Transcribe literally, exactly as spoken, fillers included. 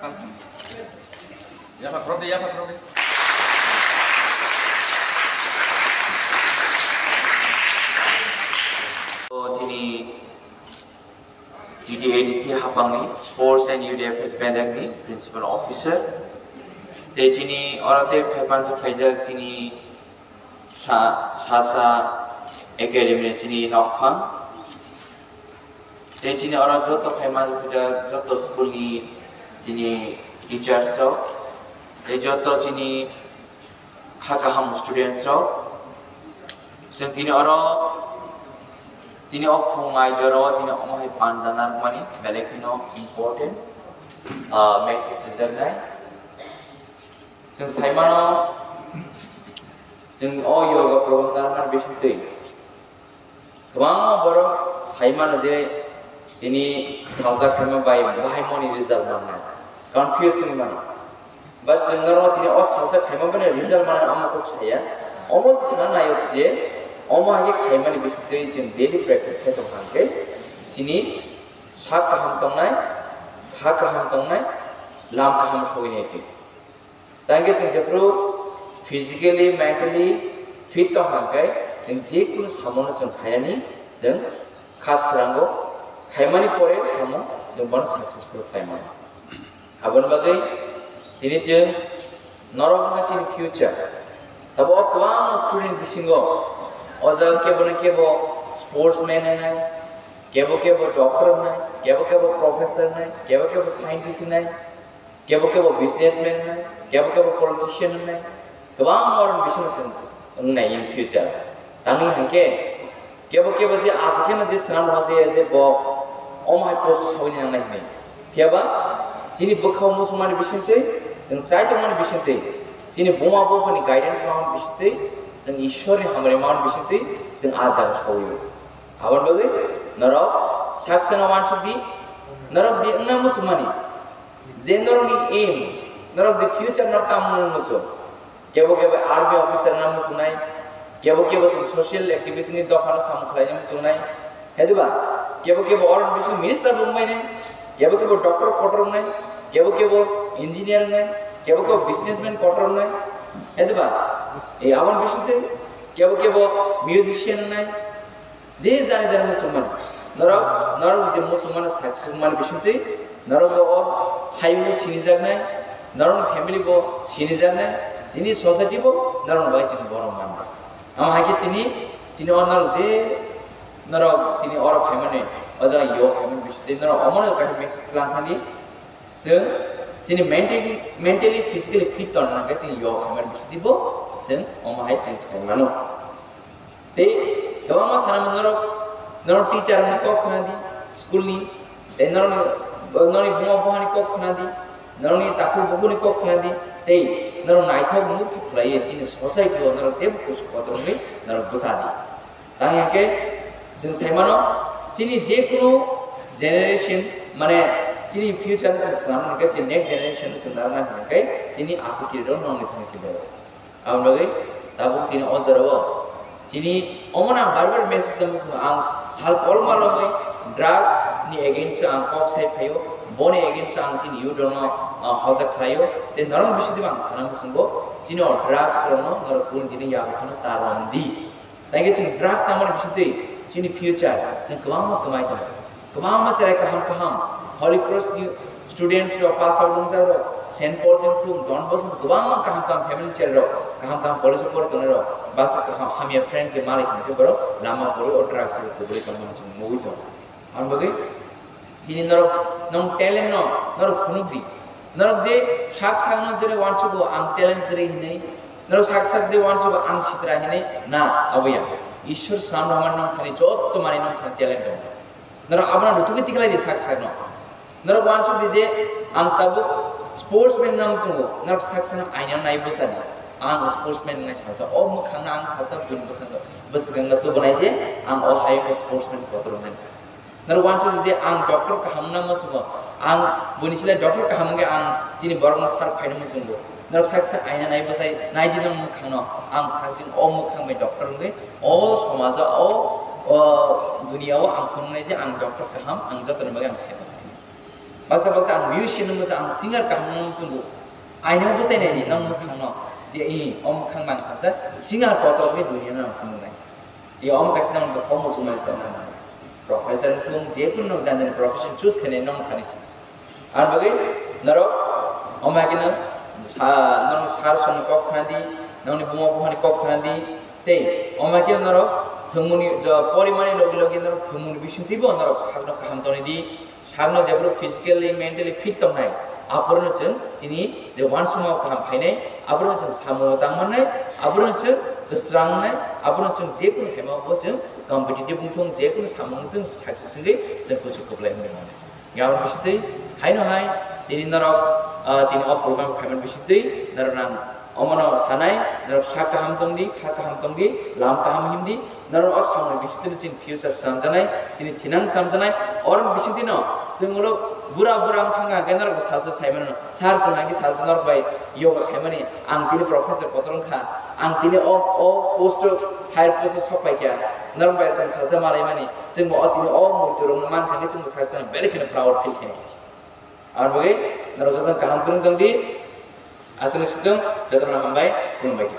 Yapha khorok de, yapha khorok de. O chini T T A D C hapangni Sports and Youth Affairs bedekni Principal Officer. Tei chini oro tei phaipanjak khaijak chini sa, sa, sa Academy ni chini nokphang. Tei chini oro joto phaimanjak joto school ni chini teachers rok. Tei joto chini kha kaham students rok. Chwng tini oro, tini o phung ai jora o tini omo hai panda narwkmani belai kheno important, ah, message rijaknai. Chwng sai mano, chwng o yoga program narwkmani bisingtwi kwbangma borok sai mano je tini salsa khaima bai bahai moni result mannai, confuse wngwi mano. But chwng norok tini o salsa khaima bai result mannai omo kok saya. Omo chwngno naio je omo hai khe khaimani bisingtwi chwng daily practice khai tong kha hwnkhe chini sak kaham tongnai, ha kaham tongnai, lam kaham sogwi nai chwng. Tangkhe chwng jephru physically, mentally fit tong kha hwnkhe chwng je kunu samono chwng khainani chwng kha srango, khaimani pore samung chwng bono successful khlai mano. Aboni bagwi tini chwng norok wngkha chini future. Tabo o kwbangma student bisingo o jaga kebo na kebo sportsman wngnai, kebo kebo doctor wngnai, kebo kebo professor wngnai, kebo kebo scientist wngnai, kebo kebo businessman wngnai, kebo kebo politician wngnai, kwbangma oroni bisingo chwng wngnai in future. Tamni hwnkhe kebo kebo je asa kheno je swnam rwma je, je bo omo hai post sogwi nangnai hwnwi. Phiyaba chini bwkhao muchungmani bisingtwi, chwng chai tongmani bisingtwi, chini buma buphani guidance mani bisingtwi, chwng Ishwarni hamari mani bisingtwi chwng ah jaga sogwi. Aboni bagwi norok sak sano uansuk di, norok je wngna muchungmani, je norokni aim, norok je future no tamo wngna muchung, kebo kebo army officer wngna muchungnai, kebo kebo chwng social activist ni dophano samung khlaina muchungnai, hediba kebo kebo oroni bising minister wngbainai, kebo kebo doctor kotor wngnai, kebo kebo engineer wngnai, kebo kebo businessman kotor wngnai, hediba e aboni bisingtwi kebo kebo musician wngnai, je jani jani muchungmani, norok, norok je muchungmani success wngmani bisingtwi norok bo o hayung bo sinijaknai, norokni family bo sinijaknai, chini society bo norokni bai chini borok manna. Amo hai khe tini chini o norok je norok tini oro phaimani, o jaga yo phaimani bisingtwi norok omono kaisa message tlang thani, chwng chini mentally, mentally, physically fit tongna hwnkhe chini yo phaimani bisingtwi bo chwng omo hai chwng khlai mano. Tei kwbangma sana norok, norok teacher ni kok khna di, school ni, tei norok, norok buma buha ni kok khna di, norok ni takhuk bukhuk ni kok khna di, tei norok naithok muthok khlai chini society o norok tebo kusu kotor wngwi norok bwsa di. Tang hwnkhe chwng sai mano chini je kunu generation, mane chini future no chwng swnam hwnkhe chini next generation no chwng narwkna hwnkhe chini athukiri rok nongni thangsi bo. Aboni bagwi tabuk tini o jorao chini omono ang bar bar message tongwi swngo, ang sal kolma romwi drugs ni against o ang kok sai phaio, boni against o ang chini youth rokno, ah, hojak khlaio, tei norok bisi diba ang sana muchungo chini o drugs rokno norok kunu dini yago phano ta rom di. Tei khe chwng drugs nangmani bisingtwi chini future chwng kwbangma kwmai tongo. Kwbangma cherai kaham kaham Holy Cross ni students rok pass out wngjak rok, Saint Paul chwng thung, Don Bosco kwbangma kaham kaham family cherai rok, kaham kaham college o pori tongnai rok, baksa kaham hamya friends se malai tongkhe borok lama pori o drugs rok kwbwrwi tongmani chwng nugwi tongo. Aboni bagwi chini norok, nong talent no norok phunuk di. Norok je sak sak no jene uansugo ang talent kwrwi hinwi, norok sak sak je uansugo ang sitra hinwi, na, abo ya. Ishwar swnam rwmani nong thani jotto manwi nong thani talent tongo. Norok abono rutugwi tikhlai di sak sak no. Norok uansuk di je ang tabuk sportsman nang sungo, norok sak sak no aina nai bwsa di. Ang sportsman nai salsa, o mwkhang no ang salsa bwswkang no tubunai je ang o hai sportsman kotor nai. Norok uansuk di je ang doctor kaham wngna muchungo, ang buini silai doctor kaham wngkhe ang chini borokno serve khaina muchungo. Norok sak sak aina nai bwsai nai di nang mwkhangno, ang saksing o mwkhang bai doctor wngwi o somajo o, o duniya o ang phunuknai je ang doctor kaham, ang jotoni bagwi ang seva khainai. Baksa baksa ang musician no muchung, ang singer kaham no muchungo. Aino bwchai nai ni nang mwkhang no. Je i, o mwkhang mang sajak, singer kotor ni dunia no ang phunuknai. I om kaisa nang bo homo sumai tong nang. Professor wng thung, je kunu nang jani jani profession choose khainai nang thani si. Ang bagwi norok om hai khe no sa, nang sar song ni kok khna di, nang ni buma buha ni kok khna di, tei om hai khe norok thwngmung ni, jo, porimani logi logi norok thwngmung ni bising twi bo norok sakno kaham toni di. Sakno jephuru physically, mentally fit tongnai, aphuru chwng chini je uansukma kaham phainai, aphuru chwng samung tang mannai, aphuru chwng kwsrang wngnai, aphuru chwng je kunu khaima bo chwng competitive wng thung, je kunu samung wng thung, success wngwi chwng kuchuk kwplai wngwi mannai. Yang bisitwi haino hai tini norok, ah, tini o program khaimani bisitwi norok nang omono sanai, norok sak kaham tong di, kha kaham tong di, lam kaham him di, norok o samung bisitwino chini future swnamjaknai, chini thinang swnamjaknai, oroni bisitwino chwng ulo bura bura wng thangkha, hwnkhe norok salsa sai mano, sir, chwng agi salsa norok bai yoga khaimani, ang tini professor kotor wngkha, ang tini o, o post o, higher post o sok paikha, norok bai chwng salsa malaimani, chwngbo o tini o muitu rokno mankha hwnkhe chwngbo salsa belai kheno proud feel khainai. Aboni bagwi norok jotono kaham kwrwng tong di. Aswk no sitwng, jotono hambai, khulumbai.